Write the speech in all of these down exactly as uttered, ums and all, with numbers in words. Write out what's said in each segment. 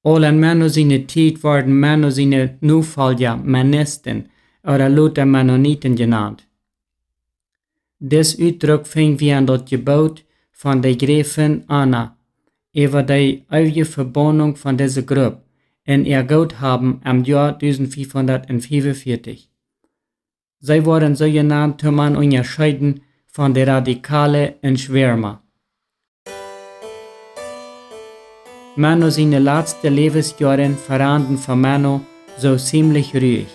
Aul en Menno siene Tiet worden Menno siene Nofolja Mennoniten ooda lota Mennoniten jenant. Dis Utdruck finj wie en daut Jeboot von de Gräfin Anna äwa de eewje Vebannunk von dise Grupp un äa Goot haben em Joa tausentsechshundatfiefunvieetich. See worden soo jenant, om an unjascheeden von de Radikale un Schwärmer. Menno siene latste Läwensjoaren verranden fa Menno soo ziemlich ruich.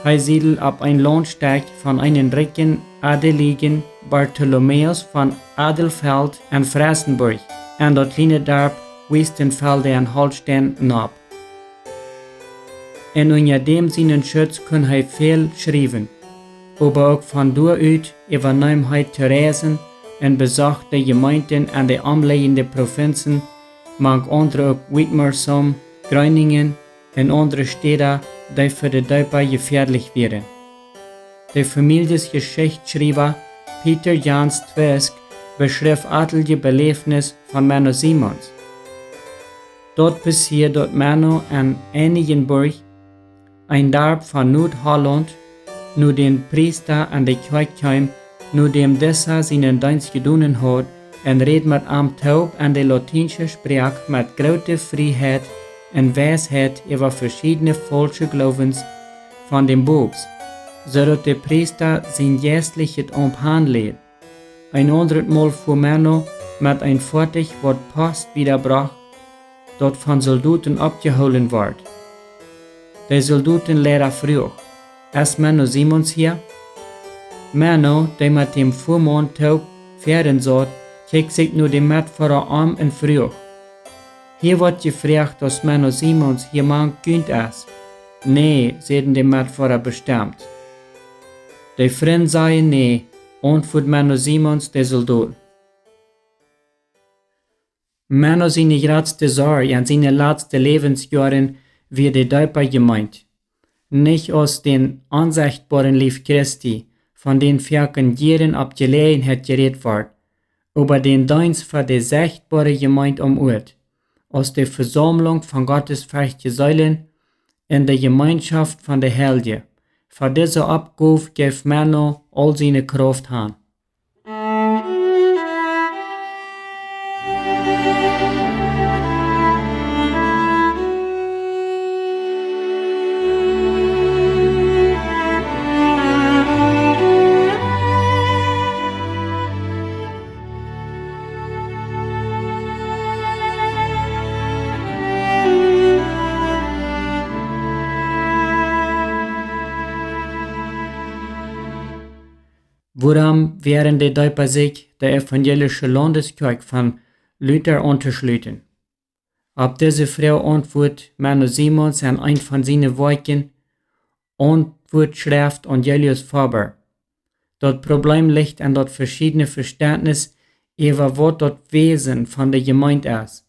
Hee siedeld opp een Launtstekj von eenen rikjen Adeligen Bartholomäus von Adelfeld en Fressenburg, en daut kjliene Darp Wiestenfelde en Holsteen nopp. Un unja däm sienen Schutz kunn hee väl schriewen. Oba uk von doa ut äwaneem hee to reisen un besocht de Jemeenten en de omlejende Provinzen, mank aundre uk Witmarsum, Groningen un aundre Städa, dee fa de Deepa jefäadlich wieren. De Famieljesjeschichtschriewa Pieter Jans Twisk beschrift atelje Beläfnis von Menno Simons. Daut passieed, daut Menno en Einigenburg, een Darp von Nuad-Hollaund, no dän Priesta en de Kjoakj kjeem, nodäm disa sienen Deenst jedonen haud, un räd met am toop en de latiensche Sproak met groote Frieheit un Weisheit äwa veschiedne faulsche Gloowens von däm Poopst, soo daut de Priesta sien jeistlichet Aumt han leet. Een aundret Mol fua Menno met een Foatich, waut Post wiedabrocht, daut von Soldoten oppjehoolen wort. De Soldotenleida fruach: "Es Menno Simons hia?" Menno, dee met däm Fuamaun toop väaren saut, kjikjt sikj no däm Metfoara om un fruach: "Hia woat jefroacht, aus Menno Simons hia mank junt es." "Nä," säden de Metfoara bestemt. "De Frind sajen nä," auntwuat Menno Simons de Soldot. Menno siene jratste Sorj en siene latste Läwensjoaren wia de Deepa Jemeent. Nich aus dän onsechtboaren Lief Christi, von dän foaken jieren opp Jeläajenheit jerät wort, oba dän Deenst fa de sechtboare Jemeent aum Uat, aus de Vesaumlunk von gottesferchtje Seelen en de Jemeenschoft von de Heilje. Fa dise Oppgow jeef Menno aul siene Krauft han. Wuarom wieren de Deepa sikj, de evangelische Laundeskjoakj von Luther auntoschluten? Opp dise Froag auntwuat Menno Simons en eent von siene Woakjen, Auntwuatschreft aun Julius Faber. Daut Probleem licht en daut veschiedne Vestentnis äwa waut daut Wäsen von de Jemeent es.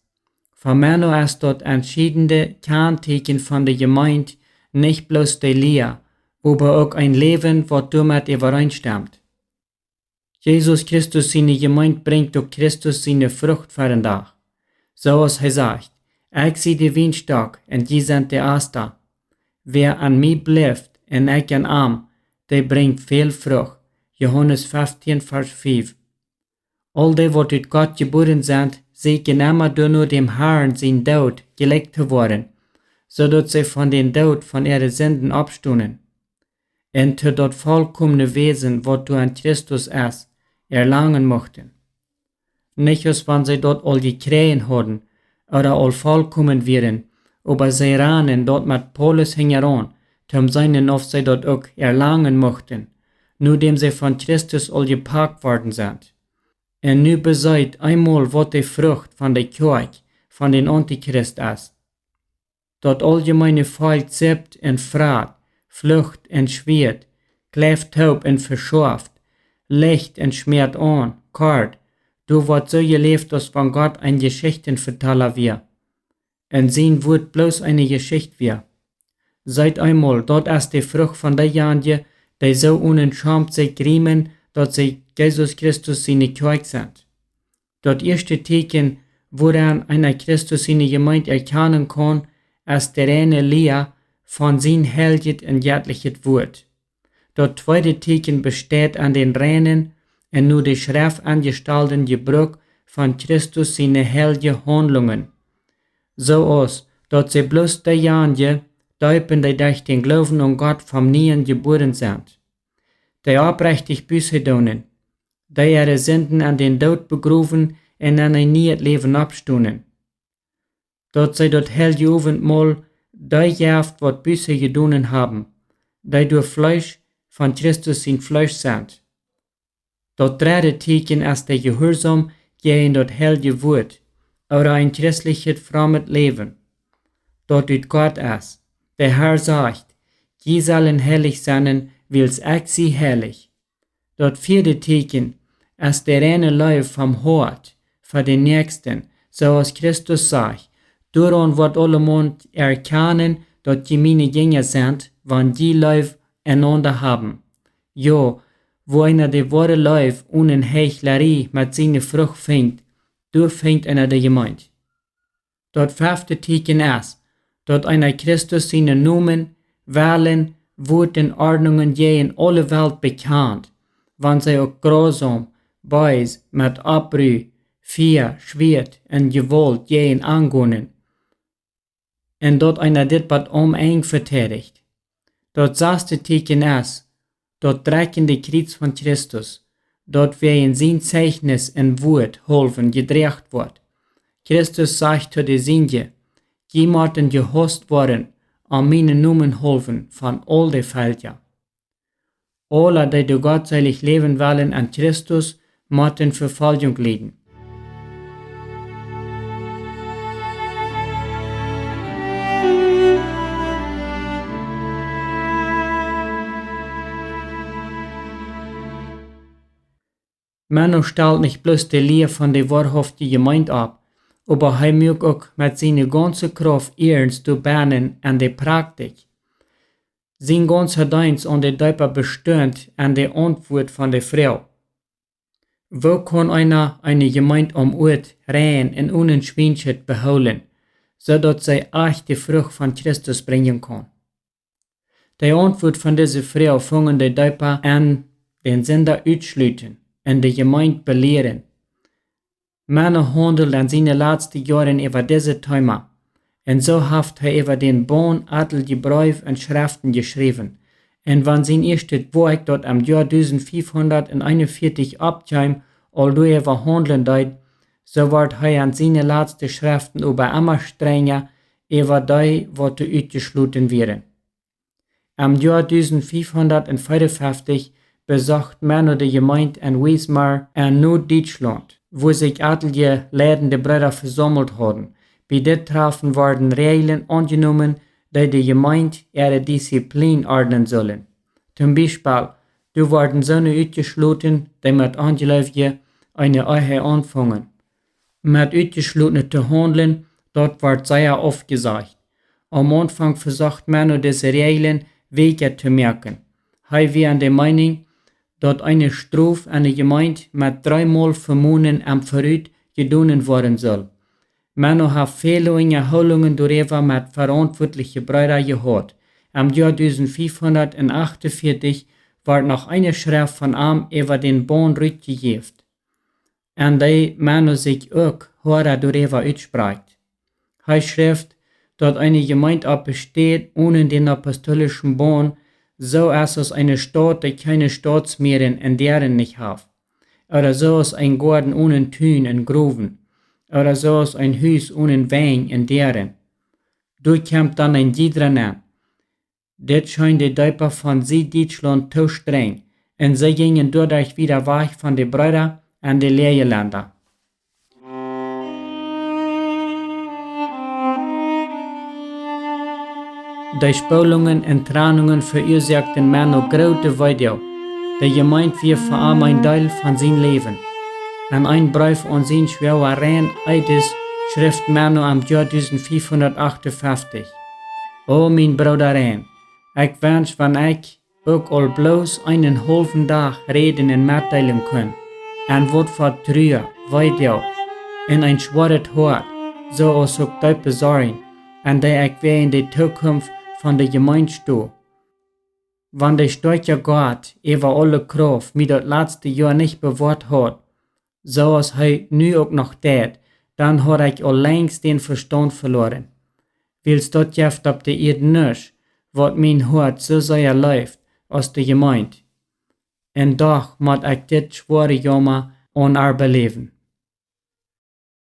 Fa Menno es daut entschiedende Kjantieekjen von de Jemeent nich bloos de Lia, oba uk een Läwen, waut doamet äwareenstemmt. Jesus Christus siene Jemeent brinjt uk Christus siene Frucht fa dän Dach. Soo aus hee sajcht: "Ekj sie de Wienstock un jie sent de Asta. Wäa aun mie blift un ekj aun am, dee brinjt väl Frucht." Johanes feftieen, Varsch fief. Aul dee, waut ut Gott jebuaren sent, sieekjen emma doano, däm Harn sien Doot jelikj to woaren, soo daut see von dän Doot von äare Sinden oppstonen un to daut volkomne Wäsen, waut doa en Christus es, erlangen muchten. Nich aus wan see daut aul jekjräajen hauden ooda aul volkomen wieren, oba see ranen daut met Paulus hinjaraun, toom seenen, auf see daut uk erlangen muchten, nodäm see von Christus aul jepakt worden sent. Un nu beseet eemol, waut de Frucht von de Kjoakj von dän Antichrist es. Daut auljemeene Volkj sippt un frat, flucht un schwiat, kjleift toop un veschoaft, licht un schmäat aun, kort, doa woat soo jeläft, aus wan Gott een Jeschichtenvetala wia un sien Wuat bloos eene Jeschicht wia. Seet eemol, daut es de Frucht von deejanje, dee soo onen Schaum sikj riemen, daut see Jesus Christus siene Kjoakj sent. Daut ieeschte Tieekjen, wuaraun eena Christus siene Jemeent erkjanen kaun, es de reine Lia von sien heiljet un jettlichet Wuat. Daut tweede Tieekjen besteit aun dän reinen un no de Schreft aunjestalden Jebruck von Christus siene heilje Haundlungen, soo aus daut see bloos deejanje deepen, dee derch dän Gloowen aun Gott vom nieen jebuaren sent, dee oprechtich Buße doonen, dee äare Sinden en dän Doot begrowen un en een nieet Läwen oppstonen. Daut see daut heilje Owentmol dee jeft, waut Buße jedonen haben, dee daut Fleesch von Christus sien Fleesch sent. Daut dredde Tieekjen es de Jehuarsaum jäajen daut heilje Wuat, ooda een christlichet frommet Läwen, daut ut Gott es. De Herr sajcht: "Jie sellen heilich sennen, wiels ekj sie heilich." Daut vieede Tieekjen es de reine Leew vom Hoat fa dän Näakjsten, soo aus Christus sajcht: "Doaraun woat aulemaun erkjanen, daut jie miene Jinja sent, wan jie Leew enaunda haben." Jo, woo eena de woare Leew onen Heichlerie met siene Frucht finjt, doa finjt eena de Jemeent. Daut fefte Tieekjen es, daut eena Christus sienen Nomen, Wellen, Wuat un Ordnungen jäajen aule Welt bekjant, wan see uk grausam, bees, met Oppru, Fia, Schwieet un Jewault jäajen aungonen, un daut eena dit bat aum Enj veteidicht. Daut saste Tieekjen es daut drekjende Kjriez von Christus, daut wäajen sien Zeichnis un Wuat haulwen jedroagen woat. Christus sajcht to de Sienje: "Jie motten jehaust woaren om mienen Nomen haulwen von aul de Velkja." Aule, dee doa gottselich läwen wellen en Christus, motten Vefoljunk lieden. Menno stalt nich bloos de Lia von de woarhauftje Jemeent opp, oba hee muak uk met siene gaunze Krauft Iernst doabennen en de Praktik. Sien gaunza Deenst aun de Deepa bestunt en de Auntwuat von de Froag: Woo kaun eena eene Jemeent aum Uat rein un onen Schwienschit behoolen, soo daut see ieescht de Frucht von Christus brinjen kaun? De Auntwuat von dise Froag fungen de Deepa en dän Sinda utschluten un de Jemeent belieren. Menno haundelt en siene latste Joaren äwa dise Thema, un soo haft hee äwa dän Baunt atelje Breew un Schreften jeschräwen. Un wan sien ieeschtet Woakj, daut em Joa dusent fiefhundat un eenunvieetich oppkjeem, aul doaräwa haundlen deed, soo wort hee en siene latste Schreften oba emma strenja äwa dee, waut doa utjeschloten wieren. Em Joa dusent fiefhundat un veeaunfeftich besocht Menno de Jemeent en Wismar en Nuad-Dietschlaunt, wua sikj atelje leidende Breeda vesaumelt hauden. Bie dit Trafen worden Räajlen aunjenomen, dee de Jemeent äare Disziplien ordnen sullen. Toom Biespel, doa worden soone utjeschloten, dee met Onjleewje eene Ehe aunfungen. Met Utjeschlotne to haundlen, daut wort sea aufjesajcht. Aum Aunfank vesocht Menno dise Räajlen wäakja to moaken. Hee wia en de Meeninj, daut eene Strof en de Jemeent met dreemol vemonen em Verut jedonen woaren sull. Menno haft väle Unjahoolungen doaräwa met veauntwuatliche Breeda jehaut. Em Joa dusent fiefhundat un achtunvieetich wort noch eene Schreft von am äwa dän Baunt rutjejäft, en dee Menno sikj uk hoada doaräwa utsprakjt. Hee schrift, daut eene Jemeent opp besteit onen dän apostolischen Baunt, soo es aus eene Staut, dee kjeene Stautsmuaren un Däaren nich haft, ooda soo aus een Goaden onen Tun un Growen, ooda soo aus een Hus onen Wenj un Däaren. Doa kjemt dan een jiedra nenn. Dit scheen de Deepa von Sied-Dietschlaunt too strenj, un see jinjen doaderch wieda wajch von de Breeda en de Läajelenda. De Spoolungen un Tranungen veuasoakten Menno groote Weedoag. De Jemeent wia fa am een Deel von sien Läwen. En een Breef aun sien Schwoaga Rein Edis schrift Menno em Joa dusent fiefhundat achtunfeftich: O mien Brooda Rein, ekj wensch, wan ekj uk aul bloos eenen haulwen Dach räden un metdeelen kunn, en waut fa Trua, Weedoag un een schwoaret Hoat, soo aus uk deepe Sorjen, un dee ekj wäajen de Tookunft von de Jemeent sto. Wan de stoakja Gott äwa aule Krauft mie daut latste Joa nich bewoat haud, soo aus hee nu uk noch deit, dan haud ekj aul lenjst dän Vestaunt veloaren. Wiels daut jeft opp de Ieed nuscht, waut mien Hoat soo sea leeft aus de Jemeent. Un doch mott ekj dit schwoare Jauma aun ar beläwen.